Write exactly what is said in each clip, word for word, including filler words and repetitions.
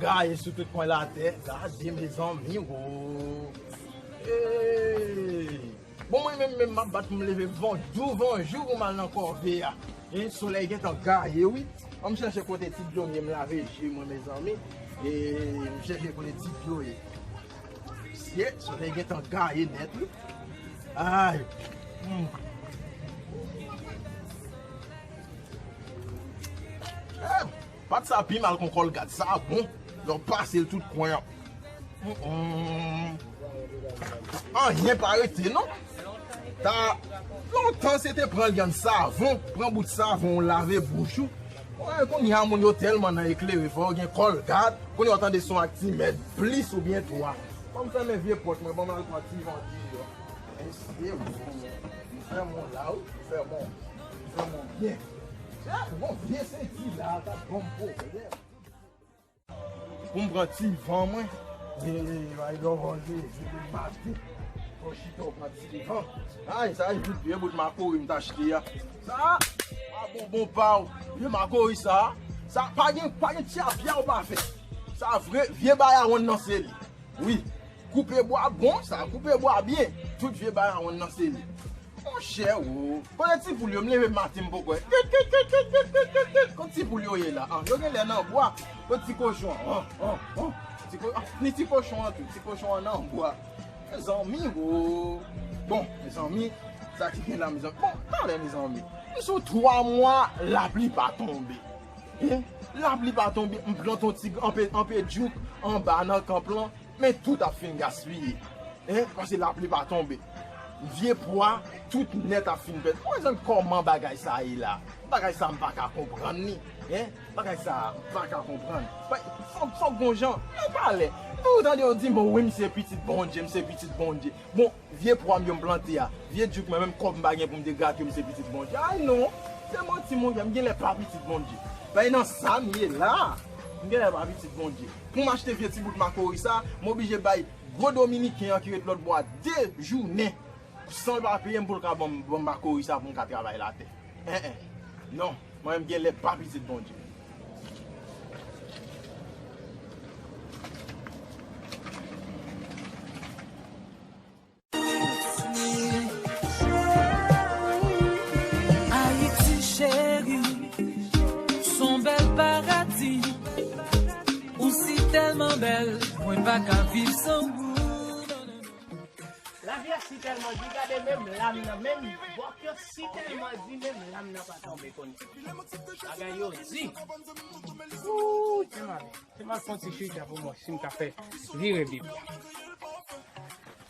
Gaye sou tout kwen latè, gade mezanmi wo. Hey! Bon, mwen menm, menm, m ap bat pou m leve vanjou, vanjou pou m al nan kòve a. Hein, solèy gentan gaye, wi. An m chèche kote ti dlo m ye, m lave je mwen, mezanmi. E m chèche kote ti dlo ye. Sye, solèy gentan gaye nèt, wi. Ay. Hmm. Eh, pat sa pi mal kon kòlgat, sa bon. Lè w pase l tout kwen an. Mm-mm. Anyen pa rete, non. Ta lontan se te pran lyann savon, pran bout savon, w lave bouch ou. Wè, kounye a moun yo tèlman nan eklere, fò yo gen kòlgat. Kounye a w tande son ak ti mèd, plis oubyen twa. Ban m fèmen vye pòt mwen, ban m al pran ti van deyò. Mesye, m fè m on la, wi, m fè m on, m fè m on byen. Chak bon vye senti la, t ap ban m pwoblèm. Pou m pran ti van mwen. E, bay lòvò Jezi, depi maten. Fò chita w pran ti van. Ay, sa e tout vye bout makori m t achte a. Sa, pa bon, bon pa w. Vye makori sa. Sa, pa gen, pa gen ti apya w pa fè. Sa vre, vye bayawonn nan se li. Wi. Koupe bwa bon, sa, koupe bwa byen. Tout vye bayawonn nan se li. Monchè, wo. Kote ti poul yo? M leve maten, m poko wè. Kot ti poul yo ye la? Ah, yo genlè nan bwa. Kot ti kochon an? Ah, ah, ah. Ti ko-, ah, ni ti kochon an tou. Ti kochon an nan bwa. Mezanmi, wo. Bon, mezanmi, sa ki gen la, mezanmi. Bon, talè, mezanmi. M sou twa mwa, lapli pa tonbe. Hein? Lapli pa tonbe, m plante yon ti, anpe, anpe djouk anba nan kanp lan. Men tout ap fin gaspiye. Hein? Paske lapli pa tonbe. Vye pwa, tout nèt ap fin pèdi. Mwen, zanmi, kòman bagay sa ye la? Bagay sa, m pa ka konprann li. Hein? Bagay sa, m pa ka konprann. Bay, fòk, fòk gon jan. Yo pale. Nou tande yo di, "Bon, wi, m se pitit Bondye, m se pitit Bondye." Bon, vye pwa m yo m plante a, vye djouk mwen, menm kòb m pa gen pou m te grate yo, m se pitit Bondye. Ay non, se manti, monchè, m genlè pa pitit Bondye. Bay nan sa m ye la, m genlè pa pitit Bondye. Pou m achte vye ti bout makori sa, m oblije bay gwo dominiken an ki ret lòt bò a de jounen san l pa peye m pou l ka ban m, ban m makori sa pou m ka travay latè. En, en. Non, mwen menm genlè pa pitit Bondye. Ayiti cheri, s on bèl paradi. Ou si tèlman bèl, mwen pa ka viv san ou. Lavi a si tèlman di, gade menm lam nan, menm bòk yo si tèlman di, menm lam nan pa tonbe kounye a. Bagay yo di. Ooh, te mal, te mal fè yon ti chita pou mwen, si m ka fè vire bib la.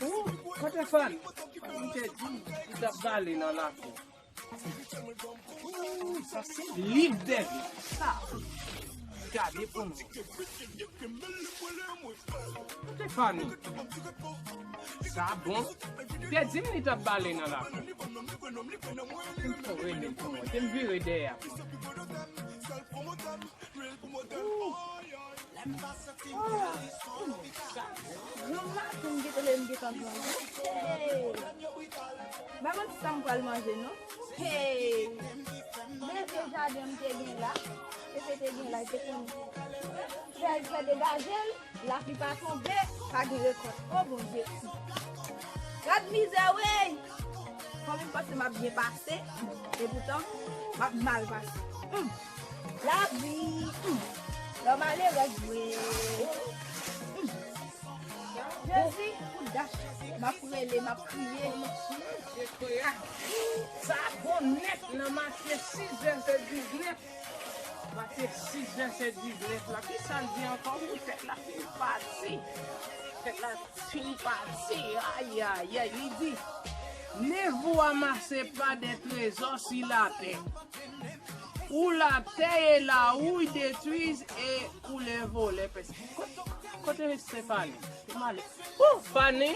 Ooh, kote Fann? Fann te di, li t ap bale nan lakou. Ooh, sa se liv dèyè sa. Gade pou nou. Kote Fann? Sa bon. Te di m li t ap bale nan lakou. Te m fè rele pou mwen. Te m vire dèyè pou mwen. Granma, pou m gentan lè m gentan grandi. Hey! Mwen mwen sa m pral manje non. Hey! Men se jaden m te gen la. Se te gen la, te konn fè, fè degaje l, lapli pa tonbe, pa gen rekòt. O Bondye! Gad mizè wi! Fanmi m panse m ap byen pase, epoutan m ap mal pase. Hmm. Lavi, hmm. Lè w malerèz vre. Hmm. Jezi, pou dach, m ap rele, m ap kriye. Sa bon nèt nan Matye sis vèsè diznèf. Matye sis vèsè diznèf la. Kisa l di ankò? Pou tèt la fin pati. Tèt la fin pati. Ayayay. Li di, ne vous amassez pas des trésors sur la terre. Où la terre et la houille détruisent et où les voleurs percent. Kote, kote Stefani? Ou Fani?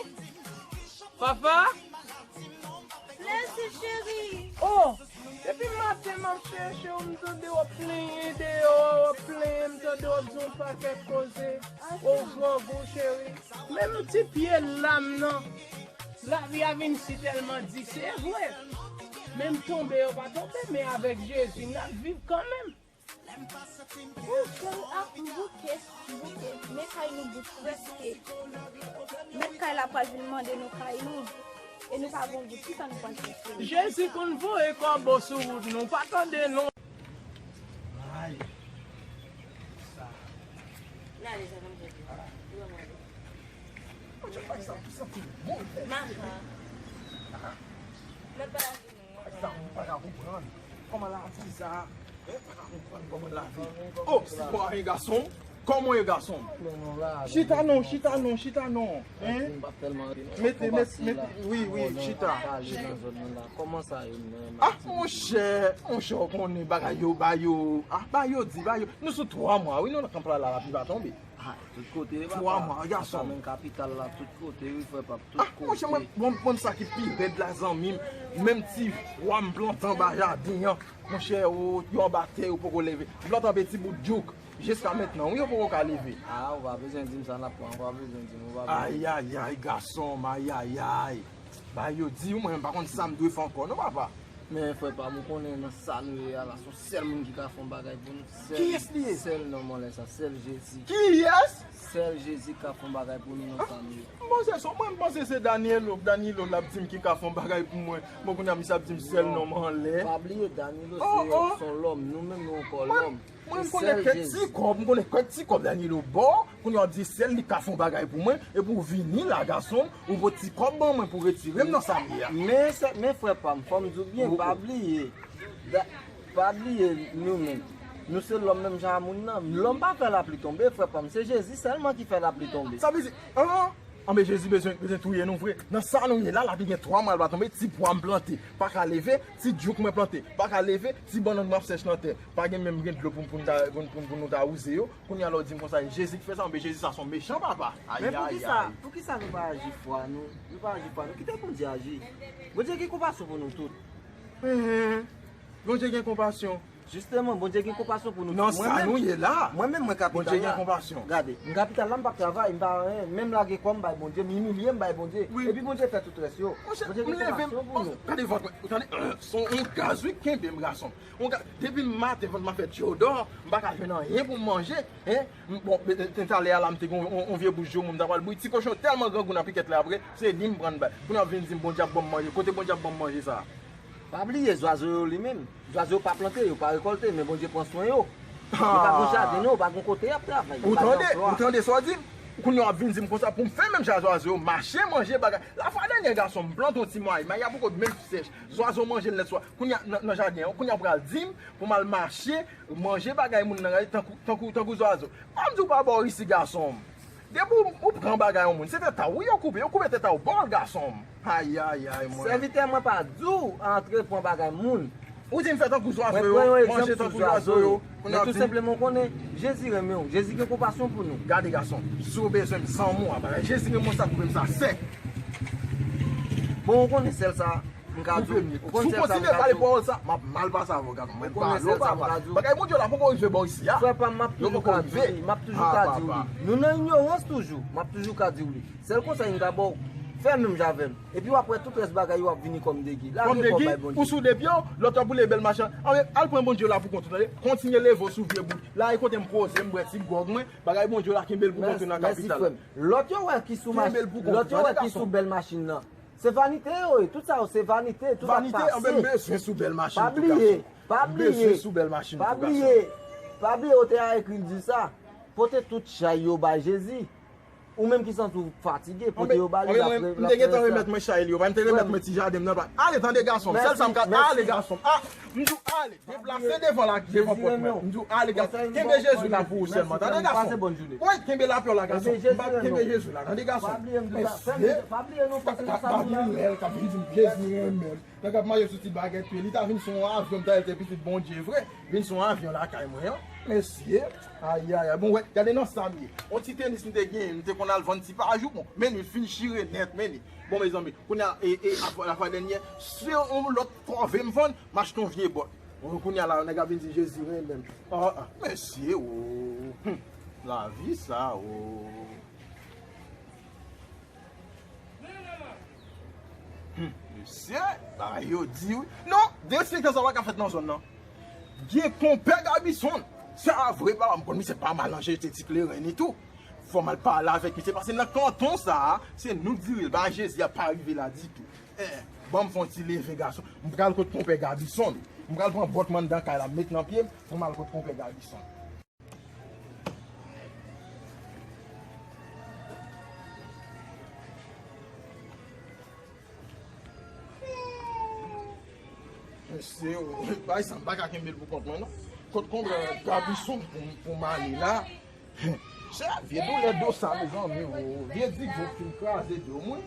Papa? Lèsi cheri. Oh, depi maten m ap chèche w, m tande w ap plenyen deyò a, w ap plenyen, m tande w ap di yon pakèt koze. Oh, grangou cheri. Menm ti pye lam nan. Lavi a vin si tèlman di, se vre. Menm tonbe yo pa tonbe, men avèk Jezi, n ap viv kanmenm. Bouke, ah, bouke, bouke. Men kay nou bout prèske. Mèt kay la pral vin mande nou kay nou. E nou pa gon bout. Kisa nou pral fè? Jezi konn voye kòbo sou wout nou. Pa tande non. Ay. Sa. N ale sa nan manje. Mwen te fè sa pou santi bon. Mama. Mwen pa Sa m pa ka konprann. Kòman lavi sa? Hein? Pa ka konprann kòman lavi. Oh, si bon, hein, gason. Kòman w ye, gason? Chita non, chita non, chita non. Hein? Mete, mete, mete, wi, wi, chita, chita. Kòman sa ye menm? Ah, monchè, monchè, w konnen bagay yo, ba yo, ah, ba yo di, ba yo. Nou sou twa mwa, wi, nou nan kanp la, la, lapli pa tonbe. Ah, tout kote, papa. Twa mwa, gason. Sa menm kapital la, tout kote, wi, frè pap, tout kote. Ah, monchè, mwen, mwen, mwen, sa ki pi rèd la, zanmi m. Menm ti pwa m plante anba jaden an. Monchè, yo, yo anba tè, yo poko leve. M plante anba ti bout jouk. Jiska mentnan, wi, yo poko ka leve. Ah, ou pa bezwen di m sa n ap pran, ou pa bezwen di m, ou pa bezwen. Ay, ay, ay, gason m, ay, ay, ay. Ba yo di, mwen menm pa konn sa m dwe fè ankò, non, papa. Men frè pa m, ou konnen nan sa nou ye a la, se yon sèl moun ki ka fè yon bagay pou nou. Sèl, kiyès li ye? Sèl nonm anlè sa, sèl Jezi. Kiyès? Sèl Jezi k ka fè yon bagay pou nou nan sa nou ye. M panse se, mwen, m panse se Danielo, Danilo l ap di m ki ka fè yon bagay pou mwen. Bon, kounye a, misye ap di m sèl nonm anlè. Pa bliye, Danilo se, se yon lòm, nou menm nou ankò lòm. Mwen, m konnen kèk ti kòb, m konnen kèk ti kòb Danilo ba w, kounye a w ap di sèl li ka fè yon bagay pou mwen, epi w vini la, gason m, ou pote ti kòb ban mwen pou retire m nan sa m ye a. Men, men frè pa m, fò m di w byen, pa bliye, pa bliye nou menm. Nou se lòm menm jan a moun nan. Lòm pa fè lapli tonbe, frè pa m, se Jezi sèlman ki fè lapli tonbe. Sa vle di, an, Anben, Jezi bezwen, bezwen touye nou vre. Nan sa nou ye la, lapli gen twa mwa l pa tonbe, ti pwa m plante pa ka leve, ti jouk mwen plante pa ka leve, ti bannann mwen ap sèch nan tè. Pa gen menm gen dlo pou, pou, nou ta, pou, pou, pou nou ta wouze yo. Kounye a la w di m konsa, e Jezi ki fè sa, anben Jezi sa se yon mechan papa. Ay, ay, ay. Men poukisa, poukisa nou pa aji fwa nou? Nou pa aji fwa nou. Kite Bondye aji. Bondye gen konpasyon pou nou tout. Bondye gen konpasyon. Jisteman, Bondye gen konpasyon pou nou tout. Nan sa nou ye la, mwen menm, mwen kapital la. Bondye gen konpasyon. Gade, m kapital la, m p ap travay, m pa anyen, men m lage kò m bay Bondye, m imilye m bay Bondye. Wi. Epi Bondye fè tout rès yo. Bondye gen konpasyon pou nou. Gade vant mwen, tande, se yon gaz wi k kenbe m, gason m. Yon gaz, depi maten vant mwen fè dyodò, m pa ka jwenn anyen pou m manje, hein. Bon, talè a la, m te gen yon, yon vye bouch joumou, m ta pral bouyi. Ti kochon tèlman grangoun nan pikèt la apre, se li m pran bay. Kounye a w ap vin di m Bondye ap ban m manje. Kote Bondye ap ban m manje sa? Pa bliye, zwazo yo li menm. Zwazo yo pa plante, yo pa rekòlte, men Bondye pran swen yo. Yo pa gen jaden, non, yo pa gen kote y ap travay, yo pa gen anplwa. Ou tande sa w di m? Kounye a w ap vin di m konsa pou m fè menm jan zwazo yo, mache manje bagay. Lafwa dènyè gason m plante yon ti mayi, mayi a poko menm sèch. Zwazo manje l nèt swa. Kounye a nan, nan jaden an, kounye a w pral di m pou m al mache, manje bagay moun nan, tankou, tankou, tankou zwazo. Ban m di w pa bò isi gason m. Depi w, ou pran bagay yon moun, se tèt a w wi yo koupe, yo koupe tèt a w ba w l gason m. Ay, ay, ay, mwen. Sèvitè mwen pa di w antre pran bagay moun. Ou di m fè tankou zwazo yo, manje tankou zwazo yo. Men tou senpleman w konnen, Jezi renmen w, Jezi gen konpasyon pou nou. Gade gason, si w bezwen m zanmi w a, bagay Jezi renmen w sa koupe m sa sèk. Bon, ou konnen sèl sa. M ka di w, ou konn sèl sa m ka di w. Si w kontinye pale pawòl sa, m ap mal pase avè w, gason. Mwen pa lè w papa. Bagay Bondye la poko rive bò isi a. Frè pa m, m ap toujou ka di w li, m ap toujou ka di w li. Nou nan inyorans toujou, m ap toujou ka di w li. Sèl konsèy m ka ba w, fè menm jan avè m. Epi w ap wè tout rès bagay yo ap vini kòm degi. Lage kò w bay Bondye. Ou sou de pye w, lòt ap boule bèl machin. Anben, al pran Bondye la pou kont ou, tande. Kontinye leve w sou vye bout. La e kote m poze, m bwè ti gwòg mwen. Bagay Bondye la kenbe l pou kont ou nan kapital. Mèsi, frè m. Lòt yo wè ki sou machin, lòt yo wè ki sou bèl machin nan. Se vanite yo ye, tout sa yo se vanite, tout sa k pase. Vanite, anben m bezwen sou bèl machin tou, gason. Pa bliye, pa bliye, pa bliye, pa bliye, otè a ekri l di sa. Pote tout chay yo bay Jezi. Ou menm ki santi w fatige, pote yo ba li, l ap re-, l ap remèt sa. M te gentan remèt mwen chay li yo, m te remèt mwen ti jaden m nan. Ale, tande gason m, sèl sa m ka, ale gason m. Ah, m di w ale. Deplase devan la, devan pòt mwen. M di w, ale, gade, kenbe Jezi la pou ou sèlman. Tande, gason. Wi, kenbe lapè w la, gason. M pa kenbe Jezi la, tande, gason. Mesye, pa bliye lè l k ap vin di m Jezi renmen l. Nèg ap mache sou ti bagèt pye. Li ta vin sou yon avyon, m ta di l se pitit Bondye vre. Vin sou yon avyon lakay mwen an. Mesye, ayayay. Bon, wè, gade nan sa m ye. Yon ti tenis m te genyen, m te konn al vann ti pa jou, bon. Men li fin chire nèt, men li. Bon, mezanmi, kounye a, e, e, afwa, afwa dènyè, se yon lòt kòve m vann, m achte yon vye bòt. Bon, kounye a la, nèg ap vin di Jezi renmen m. Ah, ah, mesye, oh. Hum. Lavi sa, oh. Hum, mesye, bagay yo di wi. Non, derespektan sa pa ka fèt nan zòn nan. Gen konpè Gabison. Sa vre, papa, m konn misye pa mal nan jete ti kleren li tou. Fò m al pale avèk misye, paske nan kanton sa a, se nou k diri l, bagay Jezi a pa rive la ditou. Eh, ban m fè yon ti leve, gason. M pral kot konpè Gabison. M pral pran bòt m anndan kay la, m met nan pye m, pou m al kot konpè Gabison. Mesye, o, bay sa, m pa ka kenbe l pou kont mwen, non. Kot konpè Gabison pou, pou m ale la. Se vye doulè do sa, mezanmi, o. Vye digo fin kraze do mwen.